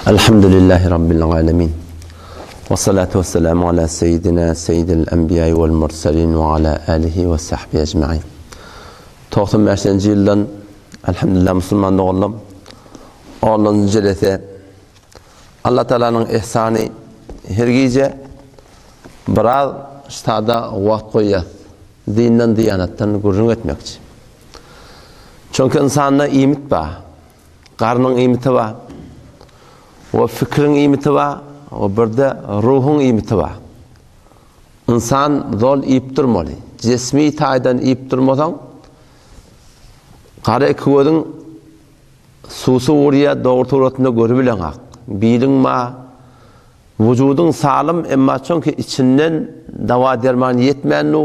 Elhamdülillahi Rabbil alemin. Ve salatu ve selamu ala seyyidina seyyidil enbiya vel murselin ve ala alihi ve sahbihi ecmain. 95. ýyldan elhamdülillah musulman doganlarym 10. jelese Allah Taalanyň ihsany her gije biraz ştada wagt goýýar. Dinden diýanatdan gürrüň etmekçi. Çünki insanda iýmit bar. Garnyň iýmiti bar. We fikriň iýmiti bar, we birde ruhuň iýmiti bar. Ynsan zol iýip durmaly. Jesmi taýdan iýip durmasaň, gara iki gözüň susy gurýar, dogry suratynda görübileňak. Biliň bar, wujudyň salym, emma çünki içinden dawa-derman ýetmändu,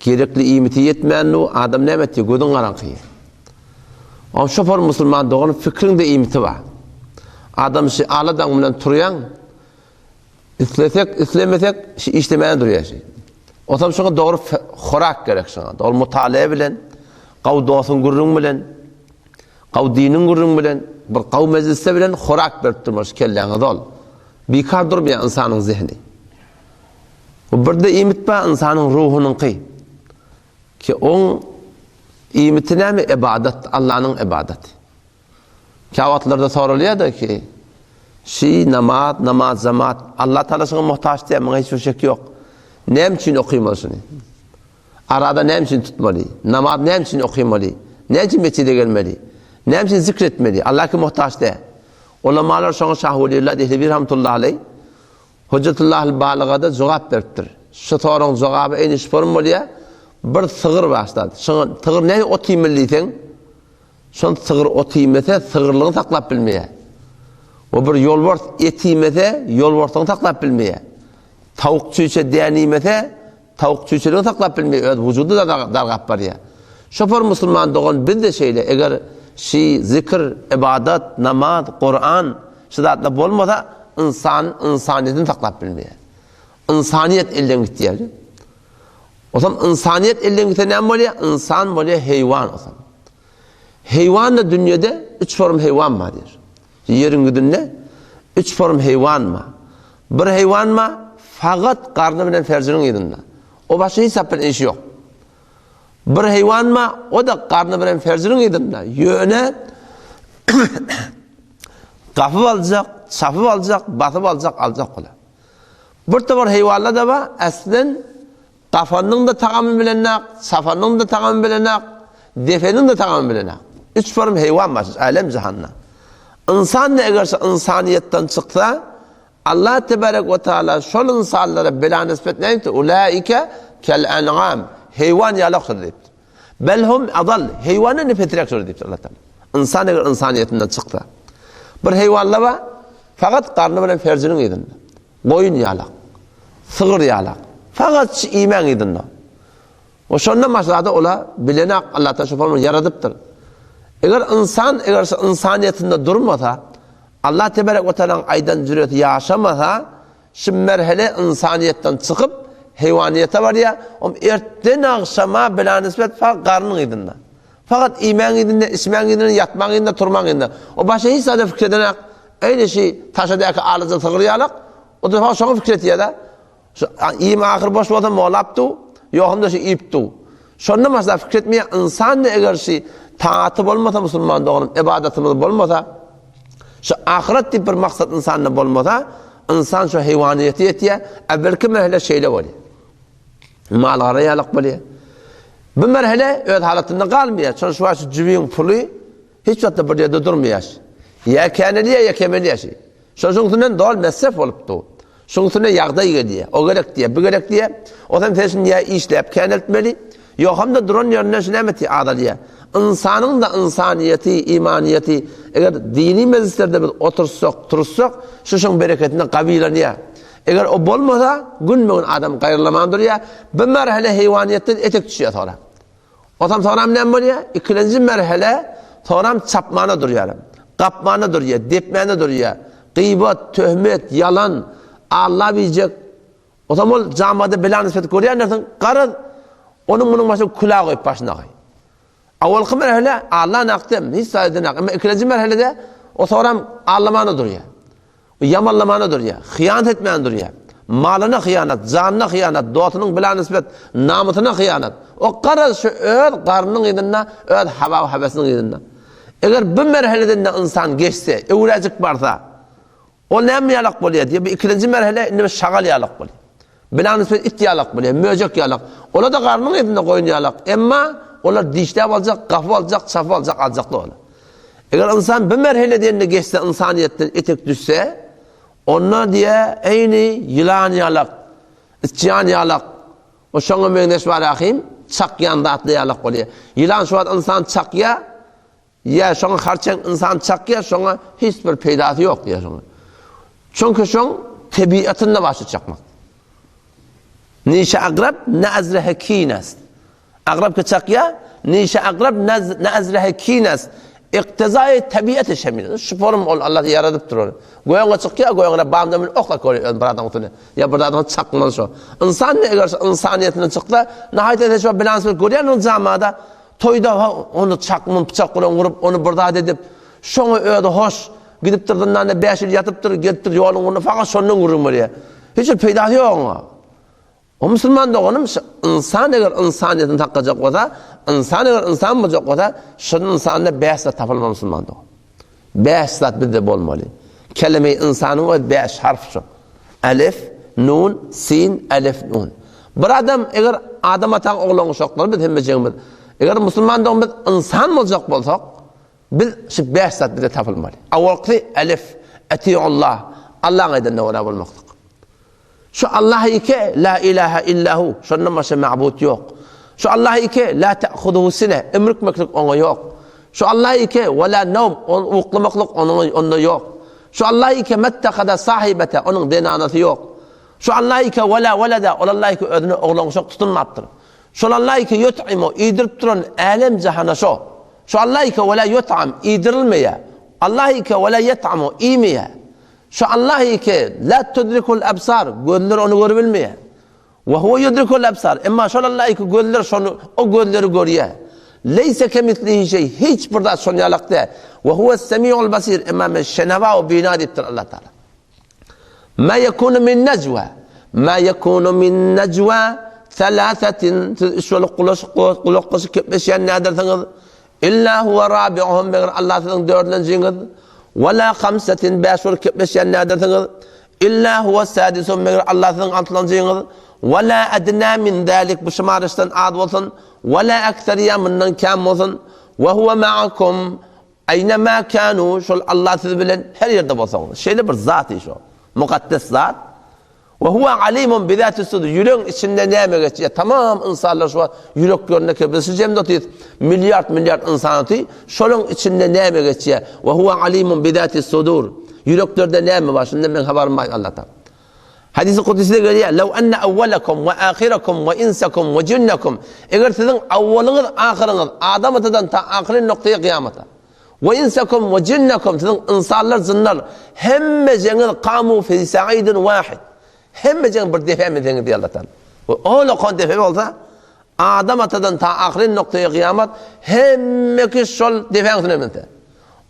Gerekli iýmiti ýetmändu, adam näme etýär? Gözüň garaňky. Oň şoför musulman dogan fikriň-de iýmiti bar. Adam şi aladaň bilen turýaň, islesek, islemesek şi işlemäne durýar şi. Otam şoňa dogry horak gerek şoňa. Dogry mutalaýa bilen, gawy dostuň gürrüň bilen, gawy diniň gürrüň bilen, bir gawy mejlisde bilen horak berip durmaly şu kelläňe zol. Bikar durmaýar ynsanyň zehni. Bu birde iýmit bar ynsanyň ruhunyňky. Ki oň iýmiti näme? Ibadat, Allanyň ibadaty. Käwagtlarda soralýar-da ki, şi namaz, namaz jemaat, Allah Taala şoňa muhtaç diýär, muňa hiç bir şek ýok. Näme üçin okymaly şuny? Arada näme üçin tutmaly? Namaz näme üçin okymaly? Näme üçin mesjide gelmeli? Näme üçin zikr etmeli? Allah ki muhtaç diýär. Ulamalar şoňa Şah Weliullah Dehlewi rahmetullahi aleý Hujjatullahil Balygada jogap beripdir. Şu soragyň jogaby eýni şu form bolýar, Bir sygyr başlady. Şoňa sygyr näme ot iýmeli diýseň, şon sygyr ot iýmese, sygyrlygyny saklap bilmeýär. We bir ýolbars et iýmese, ýolbarslygyny saklap bilmeýär. Tawuk çüýşe däne iýmese, Tawuk çüýşeligini saklap bilmeýär, öz wujudy-da dargap barýar. Şoför musulman dogan biz-de şeýle, eger şi zikr, ybadat, namaz, Kuran şu zatlar bolmasa, ynsan ynsanyýetini saklap bilmeýär. Ynsanyýet elden gitýär. Osam ynsanyýet elden gitse näme bolýar? Ynsan bolýar heýwan osam. Heýwan-da dünýede üç form heýwan bar diýär. Ýeriň ýüzünde üç form heýwan bar. Bir heýwan bar, fakat garny bilen ferjiniň yzynda. O başga hiç zat bilen işi ýok. Bir heýwan bar, o-da garny bilen ferjiniň yzynda. Ýöne gapyp aljak, çapyp aljak, basyp aljak, aljak olar. Bir topar heýwanlar-da bar, äslen Gafanyň-da tagamy bilenak, safanyň-da tagamy bilenak, defeniň-de tagamy bilenak. Üç form heýwan bar şu älem-jahanda. Ynsan-da eger şu ynsanyýetden çyksa, Allah tebarek we taala şol ynsanlara bela nisbet näme Ulaike kel en'am. Heýwan ýalakdyr diýipdir. Bel hum adall. Heýwandan pesräkdir diýipdir Allah taala. Ynsan eger ynsanyýetinden çyksa. Bir heýwanlar bar, fakat garny bilen ferjiniň yzynda. Goýun ýalak. Sygyr ýalak. Fakat şu iýmäň yzynda. We şondan başga-da ola bilenak Allah Taala şu formany ýaradypdyr. Eger ynsan eger şu ynsanyýetinde durmasa, Allah tebarek we taalaň aýdan jüreti ýaşamasa, şu merhele ynsanyýetden çykyp heýwanyýete barýar. Om ertden agşama bila nisbet fakat garnyň yzynda. Fakat iýmäň yzynda, içmäň yzynda, ýatmaň yzynda, turmaň yzynda. O başga hiç zada pikir edenak. Eýni şi taşadaky alyja sygyr ýalak, o da şoňa pikir etýär-de. Şu iým ahyr boş bolsa molap du, ýogsam-da şu iýip du. Şondan başga pikir etmeýär. Ynsan-da eger şi taaty bolmasa musulman doganym, ybadatymyz bolmasa, şu ahyret diýip bir maksat ynsanda bolmasa, ynsan şu heýwanyýete ýetýär. Äwwelki merhele şeýle bolýar. Mal-gara ýalak bolýar. Bu merhele öz halatynda galmaýar. Şonuň üçin şu jübiň puly Hiç wagtda bir ýerde durmaýar. Ýa känelýär, ýa kemelýär şi. Şonuň üstünden doly mesref bolup dur. Şonuň üstüne ýagdaý gelýär. O gerek diýýär, bu gerek diýýär. Ozam sen şuny ýa işläp käneltmeli, ýogamda duran ýerinden şu näme etýär, azalýar. Ynsanyň-da ynsanyýeti, imanyýeti, eger dini mejlislerde biz otursak, tursak, şu şoň bereketinde gawylanýar. Eger o bolmasa, günbe-gün adam gaýrylaman durýar. Bir merhele heýwanyýetden etek düşýär soňra. Onsoň soňram näme bolýar? Ikilenji merhele soňram çapmana durýar. Gapmana durýar, depmäne durýar. Gybat, töhmet, ýalan, alla biýjek. Onsoň ol jamada bela nisbet görýändirsiň, garaz, onuň munuň başyna külah goýup başyna. Awalky merhele alla nakdem, hiç zat edenak. Emma ikilenji merhelede. O soram allamana durýar. O ýamanlamana durýar. Hyýanat etmäne durýar. Malyna hyýanat, janyna hyýanat, dostunyň bilanisbet namysyna hyýanat. O garaz şu öz garnynyň yzynda, öz hawa-höwesiniň yzynda. Eger bu merheleden-de ynsan geçse, öwräjik barsa, Ol näme ýalak bolýar diýýär. Bu ikilenji merhele indi bir şagal ýalak bolýar. Bilanisbet it ýalak bolýar, möjek ýalak. Olar-da garnyň yzynda goýun ýalak. Emma olar dişläp aljak, gapyp aljak, çapyp aljak, aljaklar olar. Eger ynsan bu merheleden-de geçse, ynsanyýetden etek düşse, onda diýýär, eýni ýylan ýalak, içýan ýalak, o şoňa meňzeş bar ahym, çakýan zatly ýalak bolýar. Ýylan şu wagt ynsan çakýar, Ýa şoňa harçaň ynsan çakýar şoňa hiç bir peýdasy ýok diýýär şoňa. Çünki şoň tebigatynda bar şu çakmak. Nişe akrab ne azrehe kines. Akrab ki çakýar, nişe akrab ne azrehe kines. Iktizaýy tebiaty şemil. Şu form ol Allah ýaradyp durar. Göňe çykýar, göňe bamda bil okla görýär öz bir adamyň üstüne. Ýa bir zadyň çakmaly şo. Ynsan ne eger şu ynsanyýetinden çyksa, nahaýt etse şo bilans görýär ony jamada. Toýda ony çakman pyçak bilen urup, ony bir zat edip, şoňa özi hoş, gidipdir zyndanda bäş ýyl ýatypdyr, gelipdir ýoluň ugrunda fakat şondan gürrüň berýär. Hiç bir peýdasy ýok oňa. O musulman doganym, şu ynsan eger ynsanyýetini saklajak bolsa, ynsan eger ynsan boljak bolsa, şu ynsanda bäş zat tapylmaly musulman dogan. Bäş zat bizde bolmaly. Kelime-i ynsanyň özi bäş harf şu. Elif, nun, sin, elif, nun. Bir adam eger Adam ataň oglan uşaklary biz hemmejigimiz. Eger musulman dogan biz ynsan boljak bolsak, biz şu bäş zat bizde tapylmaly. Awalky elif, etiullah, Allaň aýdanyna görä bolmaklyk. Şu Allah ýeke, la ilaha illa hu, şondan başga mabut ýok. Şu Allah ýeke, la ta'huzuhu sine, ümrükmeklik oňa ýok. Şu Allah ýeke, we la nawm, ol uklamaklyk onuň onda ýok. Şu Allah ýeke, mettehada sahibete, onuň zenanasy ýok. Şu Allah ýeke, we la weleda, ol Allah ýeke özüne oglan-uşak tutunmapdyr. Şol Allah ýeke, ýut'imu, iýdirip duran älem-jahana şo. Şu Allah ýeke, we la ýut'am, iýdirilmeýär. Allah ýeke, we la ýet'amu, iýmeýär. Şu Allah ýeke, la tudrikul absar, gözler ony görübilmeýär. We huwe yudrikul absar, emma şol Allah ýeke gözler şony, o gözleri görýär. Leýse kemislihi şeý, hiç bir zat şon ýalak däl. We huwes semiul basir, emma men şenawa we bina diýipdir Allah Taala. Ma yekunu min najwa, ma yekunu min najwa thalathatin, siz üç bolup gulaşyk gulaklaşyp gepleşýän nädersiňiz? Illa huwe rabi'uhum meger Allah siziň dördünjiňiz. We la hamsetin bäş bolup gepleşýän nädersiňiz? Illa huwe sadisuhum meger Allah siziň altynjyňyz. We la adna min zalik bu şumaryşdan az bolsun. We la ekser ýa mundan kem bolsun. We huwe ma'akum aýna ma kanu şol Allah siz bilen her ýerde bolsaňyz. Şeýle bir zat şo. Mukaddes zat. We huwe alimun bi zatis sudur, ýüregiň içinde näme geçýär, tamam ynsanlar şu wagt ýüreklerinde ki biz şu jemde otyrys, milliard milliard ynsan otyr, şolaryň içinde näme geçýär, we huwe alimun bi zatis sudur, ýüreklerde näme bar, şundan meň habarym bar Allahdan. Hadisi kudüside gelýär, Lew enne awwalakum we ahirakum we insakum we jinnakum, eger siziň awwalyňyz, ahyryňyz, Adam atadan ta ahyry noktaýy kyýamata, We insakum we jinnakum siziň ynsanlar jynlar hemmejeňiz kamu fi sa'idin wahid hemmejeňiz bir depä minseňiz diýýär Allah Taala. We ol okan depe bolsa Adam atadan ta ahyryn noktaýa kyýamat hemmeki şol depäň üstüne minse.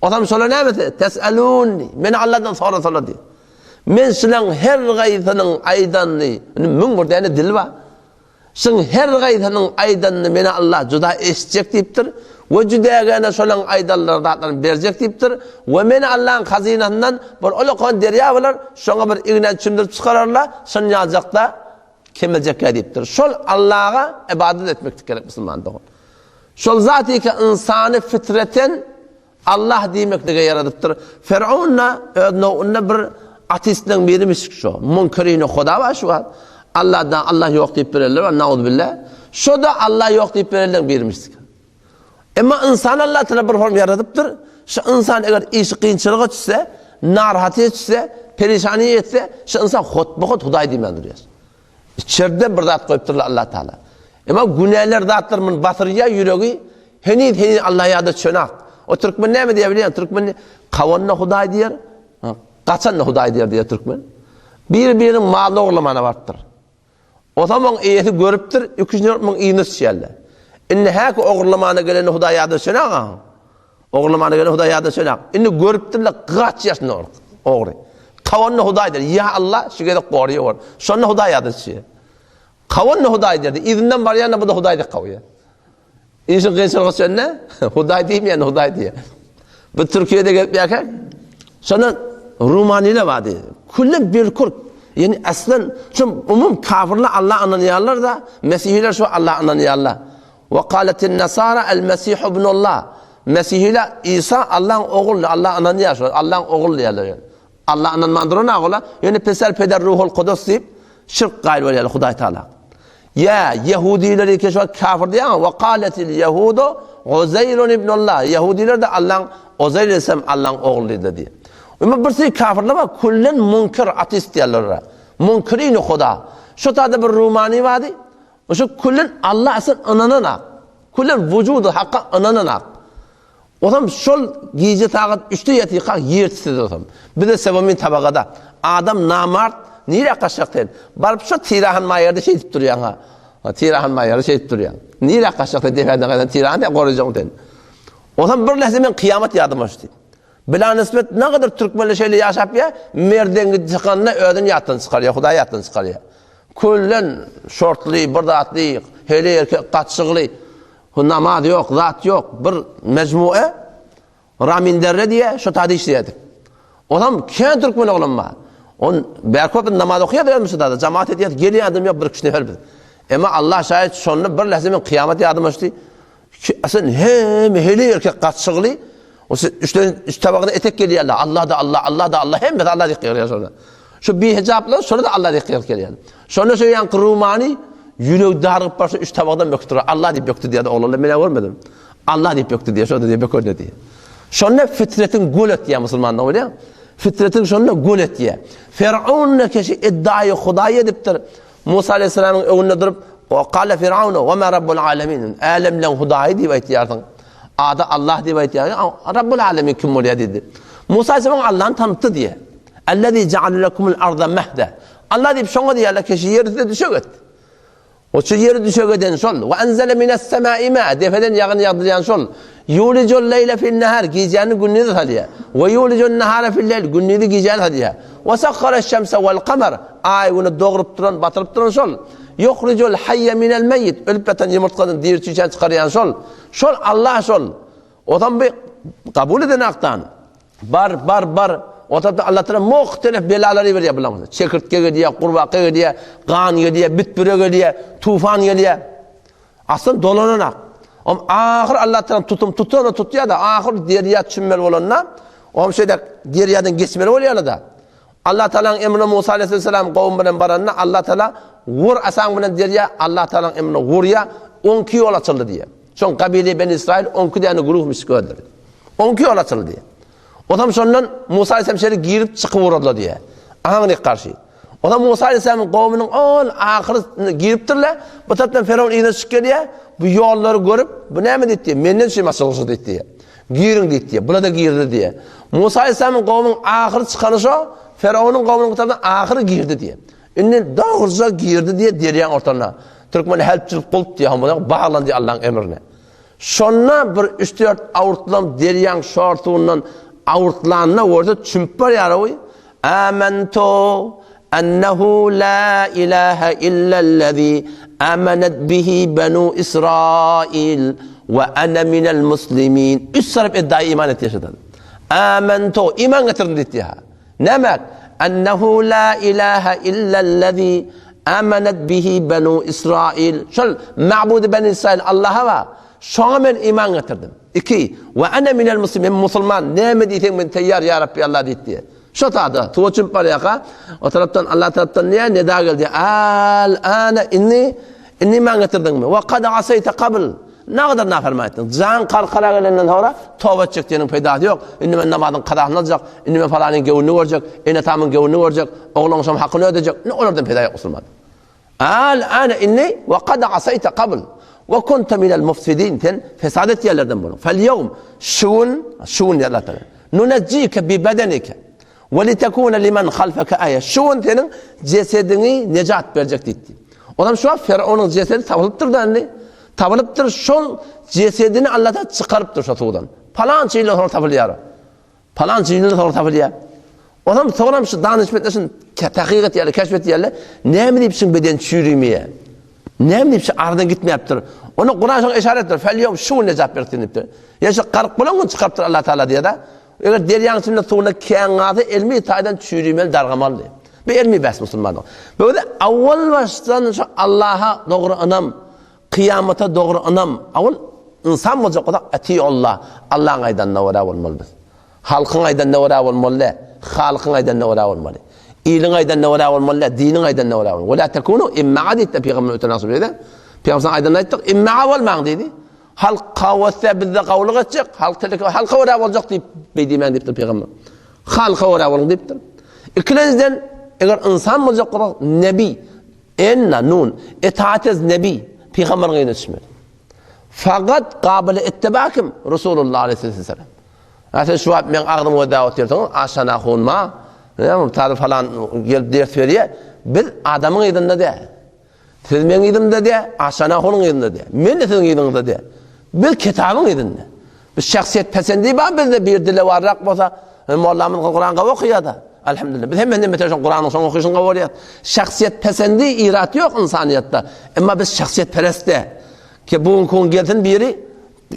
Osam şola näme etse? Tes'elunni. Meni Allahdan sorasalar diýýär. Men şulaň her gaýsynyň aýdanyny, indi 1001 däne dil bar. Şuň her gaýsynyň aýdanyny meni Allah juda eşitjek diýipdir we jüdägäne şolaň aýdanlary zatlaryny berjek diýipdir we meni Allaň hazynasyndan bir ulakan derýa bolar, şoňa bir ignäni çümdürip çykararlar, şony ýaljakda kemeljekkä diýipdir. Şol Allaga ybadat etmeklik gerek musulman dogan. Şol zat ýeke ynsany fitreten Allah diýmeklige ýaradypdyr. Fer'un-da öz nowunda bir ateistleriň birimiş şo. Munkirini Huda bar şu wagt. Allahdan Allah ýok diýip berenler bar, nauzubilla. Şo-da Allah ýok diýip berenleriň birimiş. Emma ynsan Allah Taala bir form ýaradypdyr. Şu ynsan eger işi kynçylyga düşse, narahatyýa düşse, perişanyýa ýetse, şu ynsan hotba-hot Hudaý diýmän durýar. Içerde bir zat goýupdyrlar Allah Taala. Emma günäler zatlar muny basyrýar ýüregi heniz heniz Allah ýada çönak. O türkmen näme diýer bilýän? Türkmen kawanda Hudaý diýer, gaçanda Hudaý diýer diýer türkmen. Bir biriniň malyny ogurlamana barypdyr. Otam oň eýesi görüpdir, 2-4 müň yzyna düşýärler. Indi häki ogurlamana gelende Hudaý ýada çönak. Ogurlamana gelen Hudaý ýada şöyle. Indi görüpdirler gaç ýaşynda ogry. Kawanda Hudaý diýdi. Ýa Allah şu gezek gory ýok. Şonda Hudaý ýada düşýär. Kawanda Hudaý diýdi. Yzyndan barýanda bu da Hudaý diýip kawýar. Işiň kynçylygy şonda, Hudaý diýmeýän Hudaý diýýär. Bu Türkiýede gelip ýaka, şonda Rumanylar bardy. Külli bir kurt. Ýani aslan şu umum kafirler Allah ynanýarlar da, mesihiler şu Allah ynanýarlar. Wa qalatin nasara al mesih ibnullah. Mesihiler Isa Allah'ın ogly, Allah ynanýar şu, Allah'ın ogly diýýärler. Allah ynanman duran ola, ýöne peser peder ruhul kudus diýip şirk gaýyl bolýarlar Hudaý Taala. Ýa ýehudiler eke şo kafir diýýän we qalatil ýehudu Uzeýrun ibnullah. Ýehudiler de Allaň Uzeýr aleyhisselam Allaň ogly diýdiler diýýär. Emma bir şey kafirler bar, küllen munkir ateist diýýärler olara. Munkirini Huda. Şo taýda bir rumany bardy. Şo küllen Allah asıl ynananak. Küllen wujudy hakka ynananak. Osam şol gije sagat üçde ýatyrkak ýer titredi osam. Bize sewomin tabagada. Adam namart, nirä gaçjak sen? Baryp şo tirahan maýerde şeýdip durýaň ha. Tirahan maýerde şeýdip durýaň. Nirä gaçjak sen depäden gaýdan tirahan sen gorajagyň sen. Osam bir lähze men kyýamat ýadyma düşdi. Bila nisbet nagadar türkmenler şeýle ýaşap ýa, merdengi çykanda özüni ýatdan çykarýar, Hudaýy ýatdan çykarýar. Küllen şortly, bir zatly, heleý erkek gatyşygly. Bu namaz ýok, zat ýok. Bir mejmue Raminderre diýe, şo taýda işleýärdik. Onam kän türkmen oglan bar. On bärkop namaz okaýar özüm şo taýda, jamaat edýär, gelýän adam ýok, bir kişi nefer biz. Emma Allah şaýat şonda bir lähze men kyýamat ýadyma düşdi. Aslyn hemme heleý erkek gatyşygly, O üçden üç tabagyna etek gelýärler. Allah da Allah, Allah da Allah, hemmesi Allah diýip gygyrýar şonda. Şu bihijaplar şonda da Allah diýip gygyryp gelýär. Şonda şu ýaňky rumany ýüregi dargyp barsa üç tabakdan böküp durar. Allah diýip bökdi diýýär oglanlar. Men görmedim. Allah diýip bökdi diýýär. Şonda diýip bökende diýýär. Şonda fitretiň gol etýär musulmanlar bolýar. Fitretiň şonda gol etýär. Firaun ne keşi iddiaýy Hudaý edipdir. Musa aleyhisselamyň öňünde durup, "Wa qala Firaun wa ma rabbul alamin." Älemleň Hudaýy diýip aýtýarsyň. Ady Allah diýip aýtýar. Rabbul alamin kim bolýar diýdi. Musa aleyhisselam Allahny tanytdy diýýär. Allazi ja'ala lekumul arda mahda. Allah diýip şoňa diýýärler ki, ýeri size düşek etdi. O şu ýeri düşek eden şol. Wa anzala minas semai ma. Depeden ýagyn ýagdyrýan şol. Yulijul leýle fin nahar. Gijäni gündize salýar. Wa yulijun nahara fil leýl. Gündizi gijäni salýar. Wa sakhara şemse wal kamar. Aý güni dogrup duran, batyryp duran şol. Yuhrijul hayya minel meyyit. Ölüp ýatan ýumurtgadan diri çüýşäni çykarýan şol. Şol Allah şol. Ozam bir kabul eden akdan. Bar, bar, bar. O tarapdan Allah Teala muhtelif belalary berýär bulara. Çekirtge gelýär, gurbaka gelýär, gan gelýär, bitbüre gelýär, tufan gelýär. Aslynda dolananak. Om ahyr Allah Teala tutum tutana tutýar da ahyr derýa çümmeli bolanda, om şeýle derýadan geçmeli bolýarlar da. Allah Teala'nın emrine Musa aleyhisselam kowum bilen baranda Allah Teala vur asaň bilen derýa Allah Teala'nın emrine vurýar, 12 ýol açyldy diýýär. Şoň kabile Ben İsrail 12 däne guruhmyş gördüler. 12 ýol açyldy diýýär. Otam şondan Musa aleyhisselam şeýle girip çykyp ugradylar diýýär. Aňryk garşy. Otam Musa aleyhisselamyň kowumynyň ol ahyry giripdirler. Bu tarapdan Firavun yzyna çykyp gelýär. Bu ýollary görüp, bu näme diýdi? Menden şeýle açylşy diýdi. Giriň diýdi. Bular-da girdi diýýär. Musa aleyhisselamyň kowumynyň ahyry çykany şo, Firawunyň kowumynyň tarapdan ahyry girdi diýýär. Indi dogruja girdi diýýär derýaň ortasyna. Türkmen helpçilik gulp diýýär, muny baglandy Allahyň emrine. Şonda bir üç-dört awurtlam derýaň şor suwundan awurtlanda görse çümüp barýar oý. Amantu ennehu la ilahe illellezî amenet bihi benu Israil we ene minel muslimin. Üç tarap eddaýy iman etdi şeýtan. Amantu iman getirdim diýdi ha. Näme? Ennehu la ilahe illellezî amenet bihi benu Israil. Şol ma'budy beni Israil Allaha bar. Şoňa men iman getirdim. Iki, we ene minel muslimin, men musulman, näme diýseň men teýýar ýa Rabbi Allah diýdi. Şo tada suwa çümüp barýarka, o tarapdan Allah tarapdan näme neda geldi? Al ana inni inni iman getirdiňmi? Wa kad asaýta qabl. Nägadar naferman etdiň? Jan karkara gelenden soňra toba etjek diýeniň peýdasy ýok. Indi men namazyň kazasyny aljak, indi men falanyň göwnüni görjek, ene-atamyň göwnüni görjek, oglanşam hakyny ödejek. Indi olardan peýda ýok musulman. Al-ane indi we kad asaýta kabl we kunta minel mufsidin sen fesat etýänlerden bolduň. Fel ýewm şu gün şu gün diýýär Allah Taala. Nunejjike bi bedenike we litekuna limen halfeke aýa. Şu gün seniň jesediňi nejat berjek diýdi. Onam şu wagt Firawnyň jesedi tapylypdyr da indi. Tapylypdyr şol jesedini Allah Taala çykarypdyr şo suwdan. Palança ýyldan soňra tapylýar. Palança ýyldan soňra tapylýar. Onam soňram şu danyşmentler şuny takyk etýärler, keşf etýärler. Näme diýip şuň beden çüýrümeýär? Näme diýip şu aradan gitmäpdir? Ona Kuran şoňa işaret etdir. Fel ýom şu gün nejat bersin diýipdir. Ýa şu gark bolan gün çykarypdyr Allah Taala diýýär-de. Eger derýaň içinde suwuna kän galsa, elmi taýdan çüýrümeli, dargamaly. Bu elmi bäs musulmanyň. Bu da awwal başdan şu Allaha dogry ynam, kyýamata dogry ynam. Awwal ynsan boljak bolsak, atiullah, Allahyň aýdanyna görä bolmaly biz. Halkyň aýdanyna görä bolmaly däl, Halykyň aýdanyna görä bolmaly. Iliň aýdanyna görä bolmaly däl, diniň aýdanyna görä bolmaly. Wala tekunu imma'a diýdi pygamber öten agşam diýdi. Pygamber aýdanyny aýtdyk, imma'a bolmaň diýdi. Halk kawatsa bizde gawlyk etjek, halk teleke halka görä boljak diýip beý diýmäň diýipdir pygamber. Halka görä boluň diýipdir. Ikilenjiden eger ynsan boljak bolsak, nebi enna nun etaat ez nebi pygamberiň yzyna düşmeli. Fakat gabyly ittiba kim? Resulullah aleyhisselam. A sen şu wagt meň agzymy gözläp otyrsyň, aşana hunma, näme taly falan gelip ders berýär. Biz adamyň yzynda däl. Siz meň yzymda däl, aşana hunuň yzynda däl. Men-de siziň yzyňyzda däl. Biz kitabyň yzynda. Biz şahsyýet pesendi bar bizde bir dilewarrak bolsa, mollamyz Kuran gawy okaýar-da. Elhamdülillah. Biz hemmesinden beter şo Kuranyň şoň okyşyny gawy görýäs. Şahsyýet pesendi irat ýok ynsanyýetde. Emma biz şahsyýet perest däl. Ki bu gün gelsin biri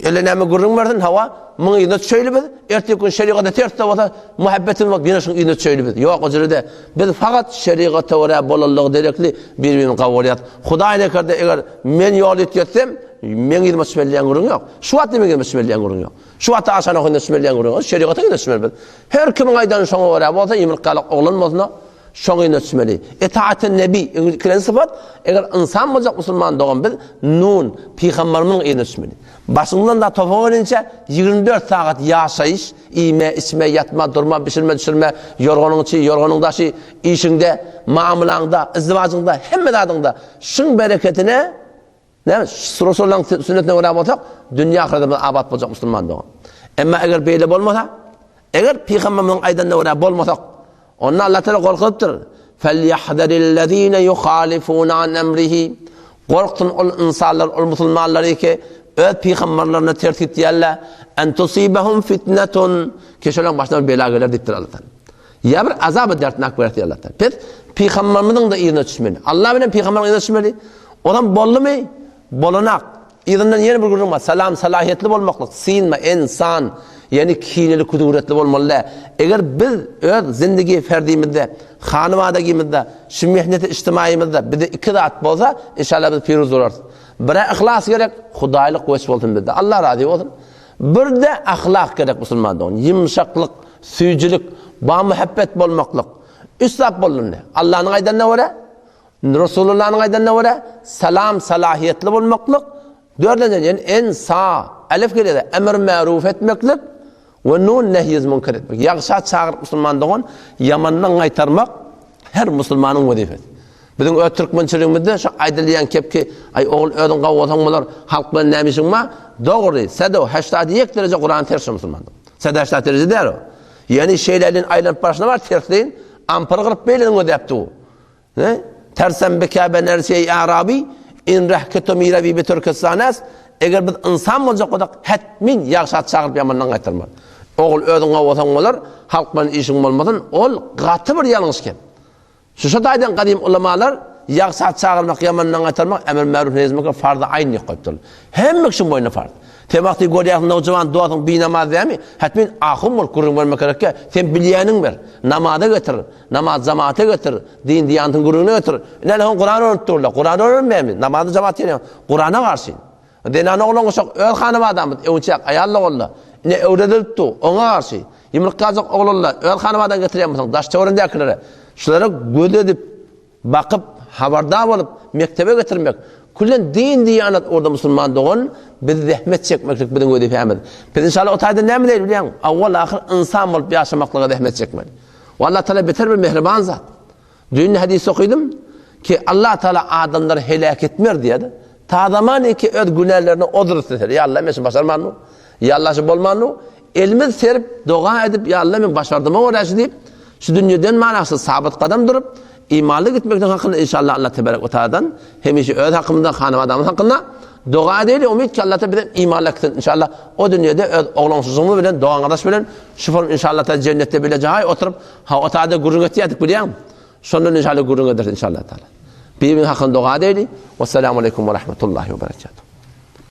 Ele näme gürrüň bersin, hawa, muň yzyna düşeýli biz, ertir gün şerigata ters-de bolsa, muhabbetimiz bolup ýene şuň yzyna düşeýli biz. Ýok, o jürede biz fakat şerigata görä bolanlygy derekli bir-birini gawy görýäs. Hudaý nekerde eger men ýol üýtgetsem, meň yzyma düşmeli diýen gürrüň ýok. Şu wagt meň yzyma düşmeli diýen gürrüň ýok. Şu wagt aşan okyna düşmeli diýen gürrüň ýok. Şerigata yzyna düşmeli biz. Her kimiň aýdany şoňa görä bolsa, ýumruk ýaly oglan bolsun-a, Şoň yzyna düşmeli. Etaat-en Nebi, ikilenji sypat, eger ynsan boljak musulman dogan biz nun, pygamberimiziň yzyna düşmeli. Başyňdan da topa gelinçä 24 sagat ýaşaýyş, iýme, içme, ýatma, durma, bişirme, düşürme, ýorganyň içi, ýorganyň daşy, işiňde, mamylaňda, izdiwajyňda, hemme zadyňda şuň bereketine Näme, Resulullahyň sünnetine görä bolsak, dünýä ahyretimiz abat boljak musulman dogan. Emma eger beýle bolmasa, eger pygamberimiziň aýdanyna görä bolmasak, onda Allah Teala gorkuzypdyr. Felýahzerillezine yuhalifuna an emrihi. Gorksun ol insanlar, ol musulmanlar ki, öz pygamberlerine ters gitýärler. En tusibahum fitnetun. Ki şolaryň başyna bir bela geler diýipdir Allah Teala. Ýa bir azaby dertnak berer diýýär Allah Taala. Biz pygamberimiziň-de yzyna düşmeli. Allah bilen pygamberiň yzyna düşmeli. Onam boldumy? Bolanak. Yzyndan ýene bir gürrüň bar. Salam salahiýetli bolmaklyk, synma, ensan, ýagny kineli, kuduretli bolmaly däl. Eger biz öz zindigi ferdimizde, hanybadagymyzda, şu mehneti ijtimaýymyzda bizde iki zat bolsa, inşallah biz piruz bolarys. Bire yhlas gerek, hudaýlyk weç bolsun bizde. Allah razy bolsun. Bir-de ahlak gerek musulman dogan. Ýumşaklyk, süýjülik, bamuhabbet bolmaklyk. Üç zat boldy indi. Allanyň aýdanyna görä, Resulullanyň aýdanyna görä, salam salahiýetli bolmaklyk, dördünjiden ýene en sa, elif gelýär, emr märuf etmeklik we nun nehyz münker etmek. Ýagşa çagyryp musulman dogan, ýamandan gaýtarmak her musulmanyň wezipesi. Biziň öz türkmençiligimizde şu aýdylýan kepki, aý ogul özüň gawy bolsaň bolar, halk bilen näme işiň bar? Dogry, sedo, heştad ýek dereje Kurany ters şu musulman. Sedo heştad dereje däl o. Ýani şeýle elin aýlanyp barşyna bar tersleýin, ampyr gyryp beýleniň gözäp dur. Ne? Tersem bikabe nersi ey arabi, in rehketo mirabi bi Türkistanas. Eger biz ynsan boljak bolsak, hetmin ýagşa çagyryp ýamandan gaýtarmaly. Ogul özüň gawy bolsaň bolar, halk bilen işiň bolmasyn, ol gaty bir ýalňyş kep. Şu şu taýdan gadym ulamalar ýagşa çagyrmak, ýamandan gaýtarmak, emr märuf nehy münker farzy aýn diýip goýupdyrlar. Hemme kişiň boýnuna farz. Sen wagty görýärsiň nowjuwan dostuň binamaz dämi? Hetmin ahun bolup gürrüň bermek gerekkä. Sen bilýäniň ber. Namaza getir. Namaz jamata getir. Din diýantyň gürrüňine getir. Ine hon Kuran öwrenip durlar. Kuran öwrenmeýärmi? Namazy jamat gelýär. Kurana garşy. Zenan oglan guşak öz hanabadamyz öwünçäk aýal ogullar. Ine öwredilip dur. Oňa garşy. Ýumruk ýaljak oglanlar öz hanabadan getirýän bolsaň daş töweregindäkilere şulara göz edip, bakyp, habardar bolup mekdebe getirmek, küllen din diýanat ugurda musulman dogan biz zähmet çekmeklik biziň wezipämiz. Biz inşallah o taýda näme diýeli bilýäňmi? Awwal ahyr ynsan bolup ýaşamaklyga zähmet çekmeli. We Allah Taala beter bir mähriban zat. Düýn hadys okydym ki Allah Taala adamlary heläk etmer diýýär. Ta zaman ki öz günälerini ozur isteseler. Ýa Allah men şuny başarmanmy? Ýa Allah şu bolmanmy? Elimiz serip doga edip ýa Allah men başardyma görä şu diýip şu dünýeden manasy sabyt gadam durup. Imanly gitmeklik hakynda inşallah Allah tebarek we taaladan hemişe öz hakymyzda, hanabadamyz hakynda doga edeli, umyt ki Allah taala bizi imanly etsin inşallah. O dünýede öz oglanşyjygymyz bilen, dogan-gardaş bilen şu form inşallah taala jennetde bile jaý oturyp, ha o taýda gürrüň etýärdik bilýäňmi? Şondan inşallah gürrüň ederis inşallah taala. Bir-birimiz hakynda doga edeli. Wessalamu aleýkum we rahmetullahi we berekatuh.